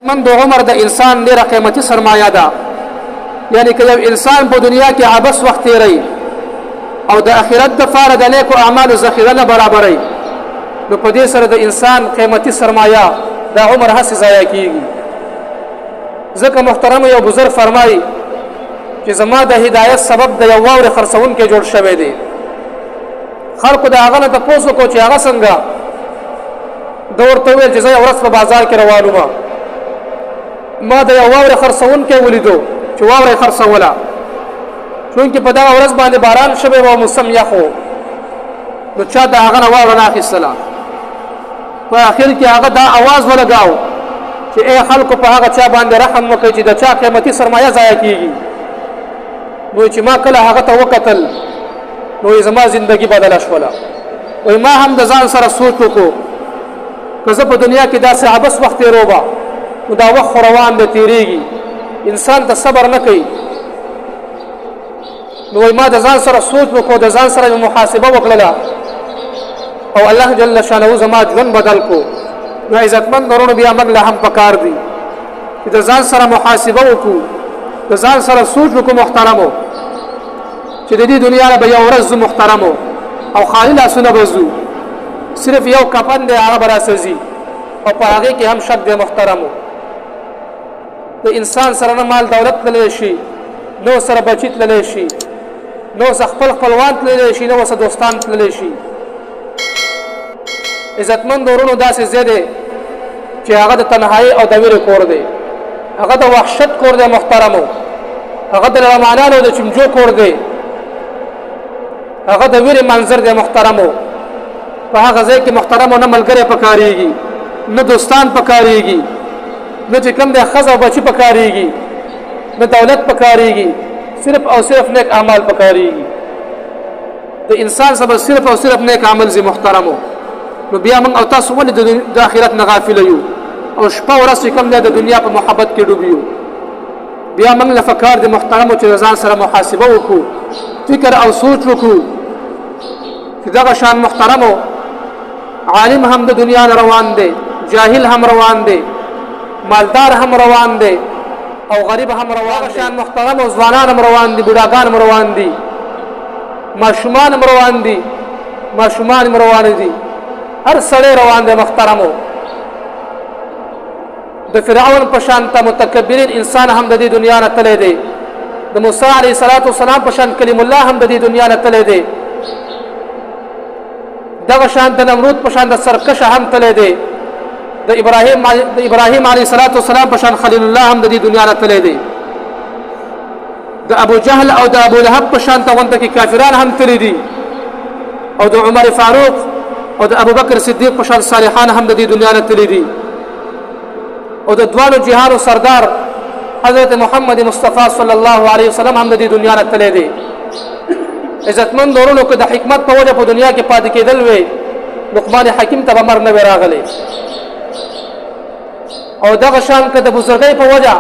من د عمر د انسان ډیره قیمتي سرمایه ده. یعنی که یو انسان په دنیا کې عبث وخت تیروي او د اخرت د فاره د نیکو اعمالو ذخیره نه برابروي، نو په دې سره د انسان قیمتي سرمایه د عمر هسې ضایع کیږي. ځکه محترم یو بزرګ فرمایي چې زما د هدایت سبب د یو واورې خرڅونکی جوړ شوی دی. خلکو د هغه نه تپوس وکړو چې هغه څنګه؟ ده ورته وویل چې زه یوه ورځ په بازار کې روان وم، ما د یو واورې خرڅونکی ولیدو چې واوره یې خرڅوله. چونکې په دغه ورځ باندې باران شوی و، موسم یخ و، نو چا د هغه نه واوره نه اخیستله. په اخر کې هغه دا اواز ولګاو چې ای خلکو، په هغه چا باندې رحم وکړئ چې د چا قیمتي سرمایه ضایع کیږي. نو چې ما کله هغه ته وکتل، نو زما زندگی بدله شوله. وای ما هم د ځان سره سوچ وکړو که زه په دنیا کې داسې عبث وخت تېروم، نو دا وخت خو روان دی، تېرېږي، انسان ته صبر نه کوي. نو وای ما د ځان سره سوچ وکړو، د ځان سره مې محاسبه وکړله او الله جل شانه زما ژوند بدل کو. نو عزتمند ورونو، بیا موږ له هم پکار دي چې د ځان سره محاسبه وکړو، د ځان سره سوچ وکړو محترمو، چې د دې دنیا نه به یو ورځ ځو محترمو، او خالي لاسونه به ځو. صرف یو کفن دی، هغه به راسځي او په هغې کې هم شک دی محترمو. د انسان سره نه مال دولت تللی شي، نه سره بچی تللی شي، نه سره خپل خپلوان تللی شي، نه سره دوستان تللی شي. عزتمند ورونو، داسې ځای دی چې هغه د تنهایی او د ویرې کور دی، هغه د وحشت کور دی محترمو، هغه د لړمانانو د چمجو کور دی، هغه د ویرې منظر دی محترمو. په هغه ځای کې محترمو نه ملګری پکارېږي، نه دوستان پکارېږي، نه چې کوم دی ښځه او بچي پکارېږي، نه دولت پکارېږي، صرف او صرف نیک اعمال پکارېږي. د انسان سره صرف او صرف نیک عمل زی محترمو. نو بیا موږ او تاسو ولې د آخرت نه غافل یو او شپه ورځ چې کوم دی د دنیا په محبت کې ډوب یو؟ بیا موږ له فکر د محترمو چې ځان سره محاسبه وکړو، فکر او سوچ وکړو چې دغه شان محترمو عالم هم د دنیا نه روان دی، جاهل هم روان دی، مالدار هم روان دی او غریب هم روان دی. شان محترم او ځوانان هم روان دي، بوډاګان هم روان دي، ماشومان هم روان دي، ماشومان هم روان دي، هر سړی روان دی محترمو. د فرعون په شان ته متکبرین انسان هم د دې دنیا نه تللی دی، د موسی علیه الصلاة والسلام په شان کلیم الله هم د دې دنیا نه تللی دی، دغه شان د نمرود په شان د سرکشه هم تللی دی، د ابراهیم علیه الصلاة والسلام په شان خلیل الله هم د دې دنیا نه تللی دی، د ابو جهل او د ابو لهب په شان ته غونډه کې کافران هم تللی دي، او د عمر فاروق او د ابو بکر صدیق په شان صالحان هم د دې دنیا نه تللی دي، او د دوانو جهانو سردار حضرت محمد مصطفی صلی الله علیه وسلم هم د دې دنیا نه تللی دی. عزتمند ورونو، که د حکمت په وجه په دنیا کې پاتې کېدل وي، لقمان حکیم ته به مرګ نه وی راغلی. او دغه شان که د بزرګۍ په وجه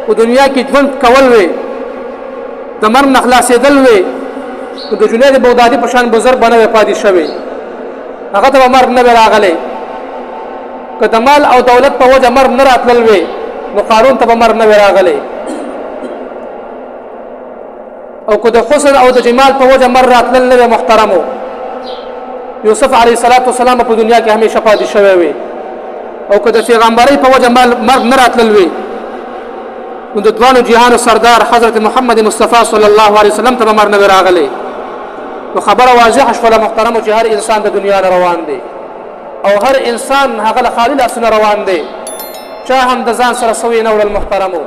په دنیا کې ژوند کول وي، د مرګ نه خلاصېدل وي، نو د جنید بغدادي په شان بزرګ به نه وی پاتې شوی، هغه ته به مرګ نه وی راغلی. که د مال او دولت په وجه مرګ نه راتلل وي، نو قارون ته به مرګ نه وی راغلی. او که د حسن او د جمال په وجه مرګ راتلل نه وي محترمو، یوسف علیه الصلاة والسلام په دنیا کې همیشه پاتې شوی وي. او که د پیغمبرۍ په وجه مرګ نه راتلل وي، نو د دوانو جهانو سردار حضرت محمد مصطفی صلی الله علیه وسلم ته به مرګ نه وي راغلی. نو خبره واضحه شوله محترمو چې هر انسان د دنیا نه روان دی او هر انسان هغه له خالي لاسونه روان دی، چا هم د ځان سره سوی نه وړل محترمو.